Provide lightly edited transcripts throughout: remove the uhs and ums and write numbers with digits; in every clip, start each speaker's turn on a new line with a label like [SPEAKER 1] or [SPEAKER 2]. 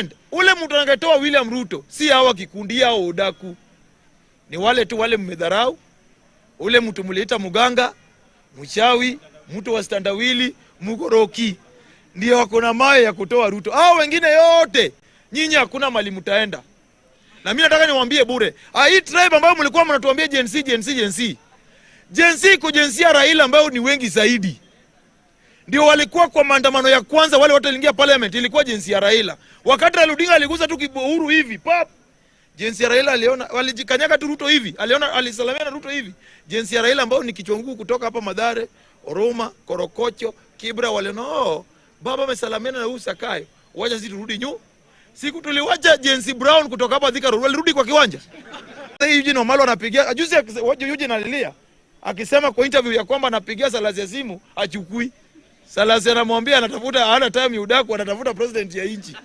[SPEAKER 1] friend, ule mtu angetoa William Ruto si hawa kikundi yao udaku, ni wale tu wale mmedharau, ule mtu mliita mganga, mchawi, mtu wa standawili, mgoroki, ndio wako na mawe ya kutoa Ruto. Hao wengine yote nyinyi hakuna mali mtaenda. Na mimi nataka niwaambie bure, hii tribe ambayo mlikuwa mnatuambia Gen Z, Gen Z, Gen Z, Gen Z iko Gen Z ya Raila ambayo ni wengi zaidi, ndio walikuwa kwa maandamano ya kwanza, wale wote waliingia parliament, ilikuwa Gen Z ya Raila. Wakati Raila Odinga aligusa tu Uhuru hivi pap, Gen Z ya Raila aliona, walijikanyaga tu Ruto hivi, aliona, alisalamia na Ruto hivi. Gen Z ya Raila ambao ni kichwa ngumu kutoka hapa Mathare, Oroma, Korokocho, Kibra, waliona, "Oh, baba amesalamiana na huyu Sakayo, wacha sisi turudi nyu." Siku tuliwacha Gen Z Brown kutoka hapa Thika Road, walirudi kwa kiwanja. Sasa hii Eugene Wamalwa anapigia juzi, Eugene alilia akisema kwa interview ya kwamba anapigia Salasya simu achukui. Salasya anamwambia anatafuta, hana time ya udaku, anatafuta president ya nchi.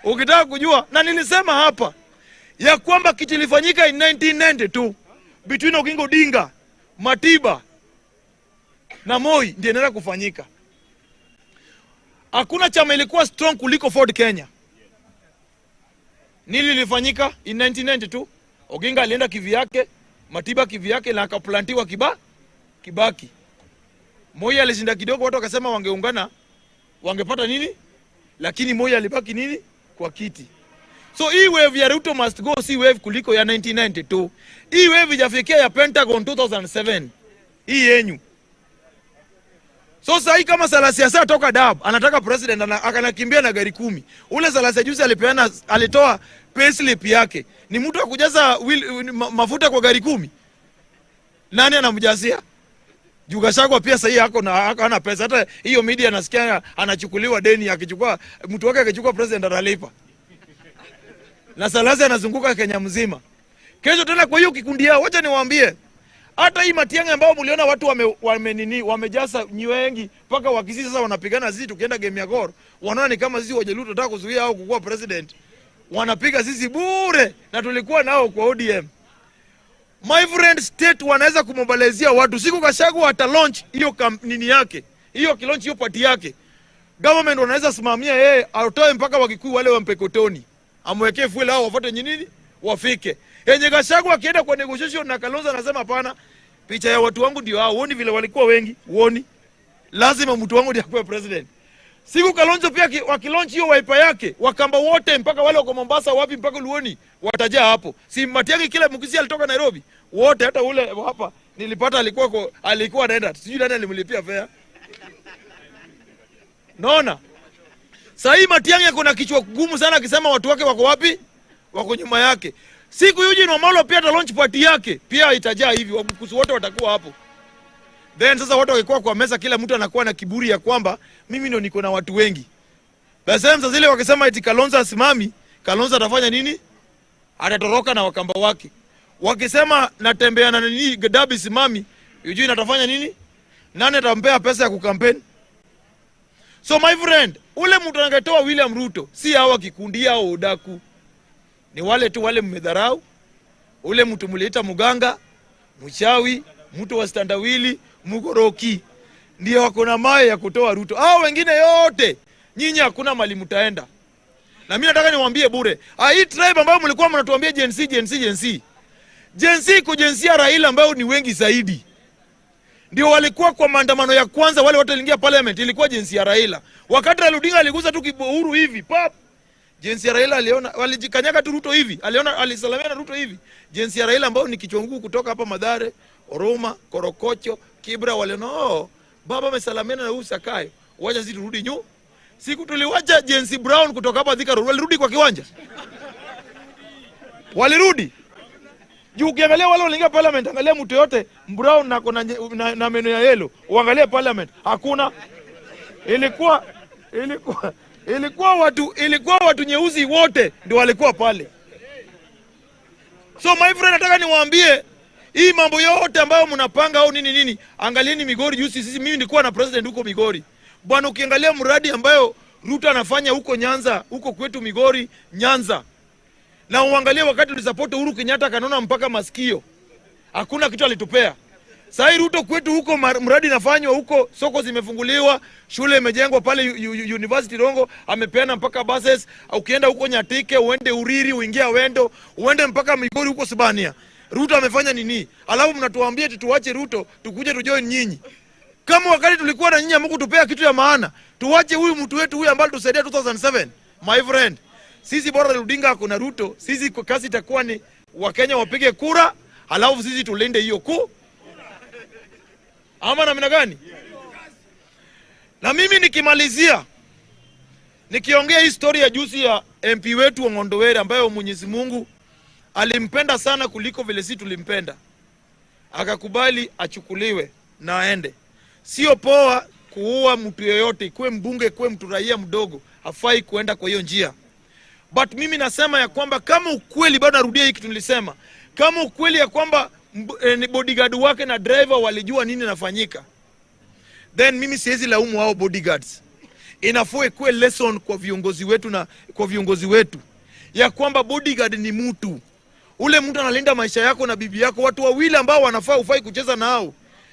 [SPEAKER 1] Ukitaka kujua, na nilisema hapa ya kwamba kitu ilifanyika in 1992 between Oginga Odinga, Matiba na Moi ndio inaenda kufanyika. Hakuna chama ilikuwa strong kuliko Ford Kenya. Nini lilifanyika in 1992? Oginga alienda kivyake, Matiba kivyake na akaplantiwa Kibaki. Moi alishinda kidogo, watu wakasema wangeungana wangepata nini, lakini Moi alibaki nini kwa kiti. So hii wave ya Ruto must go si wave kuliko ya 1992. Hii wave ijafikia ya Pentagon 2007. Hii yenyu. So sasa hii kama Salasya sasa toka Dab anataka president akanakimbia na gari 10. Ule Salasya juzi alipeana, alitoa payslip yake. Ni mtu wa kujaza mafuta kwa gari 10. Nani anamjazia? Juu Gachagua pia sahii ako na hana pesa. Hata hiyo media nasikia anachukuliwa deni, akichukua mtu wake, akichukua president atalipa. Na Salasya anazunguka Kenya mzima. Kesho tena kwa hiyo kikundi yao, wacha niwaambie. Hata hii Matiang'i ambao mliona watu wame nini, wamejaza nyi wengi mpaka Wakisii sasa wanapigana sisi tukienda game ya Gor, wanaona ni kama sisi Wajaluo tunataka kuzuia au kukuwa president. Wanapiga sisi bure na tulikuwa nao kwa ODM. My friend, state wanaweza kumobilizia watu. Siku Gachagua ata launch hiyo nini yake, hiyo akilaunch hiyo party yake, government wanaweza simamia yeye atoe mpaka Wakikuyu wale wa Mpeketoni, amwekee fuel hao wafuate nini wafike. Yenye Gachagua akienda kwa negotiation na Kalonzo anasema hapana, picha ya watu wangu ndio hao, uoni vile walikuwa wengi, uoni? Lazima mtu wangu ndiye akuwe president. Siku Kalonzo pia wakilaunch hiyo Wiper yake, Wakamba wote mpaka wale wako Mombasa wapi mpaka Luoni watajaa hapo. Si Matiang'i kila Mkisii alitoka Nairobi, wote hata ule hapa nilipata alikuwa anaenda, sijui nani alimlipia fare. Naona sasa hii Matiang'i ako na kichwa gumu sana akisema watu wake wako wapi? Wako nyuma yake. Siku Eugene Wamalwa pia ata launch party yake, pia itajaa hivi, Wabukusu wote watakuwa hapo. Then sasa watu wakikuwa kwa meza, kila mtu anakuwa na kiburi ya kwamba mimi ndo niko na watu wengi. Basi sasa zile wakisema eti Kalonzo asimami, Kalonzo atafanya nini? Atatoroka na Wakamba wake. Wakisema natembea na nini Gadabi simami, Eugene atafanya nini? Nani atampea pesa ya kukampeni? So my friend, ule mtu angetoa William Ruto si hawa kikundi yao udaku, ni wale tu wale mmedharau, ule mtu mliita mganga, mchawi, mtu wa standawili, mgoroki, ndio wako na mawe ya kutoa Ruto. Hao wengine yote nyinyi hakuna mali mtaenda. Na mimi nataka niwaambie bure, hii tribe ambayo mlikuwa mnatuambia Gen Z, Gen Z, Gen Z, Gen Z iko Gen Z ya Raila ambayo ni wengi zaidi, ndio walikuwa kwa maandamano ya kwanza, wale wote waliingia parliament, ilikuwa Gen Z ya Raila. Wakati Raila Odinga aligusa tu Uhuru hivi pap, Gen Z ya Raila aliona, walijikanyaga tu Ruto hivi, aliona, alisalamia na Ruto hivi. Gen Z ya Raila ambao ni kichwa ngumu kutoka hapa Mathare, Oroma, Korokocho, Kibra, waliona, "Oh, baba amesalamiana na huyu Sakayo, wacha sisi turudi nyu." Siku tuliwacha Gen Z Brown kutoka hapa Thika Road, walirudi kwa kiwanja, walirudi juu. Ukiangalia wale waliingia parliament, angalia mtu yote brown na meno ya yellow, uangalie parliament hakuna. Ilikuwa watu nyeusi wote ndio walikuwa pale. So my friend, nataka niwaambie hii mambo yote ambayo mnapanga au nini nini, angalieni Migori juzi. Sisi, mimi nilikuwa na president huko Migori bwana, ukiangalia mradi ambayo Ruto anafanya huko Nyanza, huko kwetu Migori Nyanza, na uangalie wakati tulisupport Uhuru Kenyatta kanona mpaka masikio, hakuna kitu alitupea. Sahii Ruto kwetu huko mradi inafanywa huko, soko zimefunguliwa, shule imejengwa pale University Rongo, amepeana mpaka buses. Ukienda huko Nyatike, uende Uriri, uingie Wendo, uende mpaka Migori huko Sibania. Ruto amefanya nini? Alafu mnatuambia eti tuache Ruto tukuje tujoin nyinyi. Kama wakati tulikuwa na nyinyi hamkutupea kitu ya maana, tuache huyu mtu wetu huyu ambaye alitusaidia 2007. My friend, sisi bora Odinga ako na Ruto, sisi kwa kazi itakuwa ni Wakenya wapige kura, alafu sisi tulinde hiyo ama namna gani? Na mimi nikimalizia, nikiongea hii story ya juzi ya MP wetu Ong'ondo Were ambayo Mwenyezi Mungu alimpenda sana kuliko vile sisi tulimpenda, akakubali achukuliwe na aende. Sio poa kuua mtu yoyote, ikuwe mbunge, ikuwe mtu raia mdogo, hafai kuenda kwa hiyo njia. But mimi nasema ya kwamba kama ukweli, bado narudia hii kitu nilisema, kama ukweli ya kwamba ni bodyguard wake na driver walijua nini nafanyika, then mimi siwezi laumu hao bodyguards. Inafaa ikuwe lesson kwa viongozi wetu na kwa viongozi wetu ya kwamba bodyguard ni mtu, ule mtu analinda maisha yako na bibi yako, watu wawili ambao wanafaa ufai kucheza nao.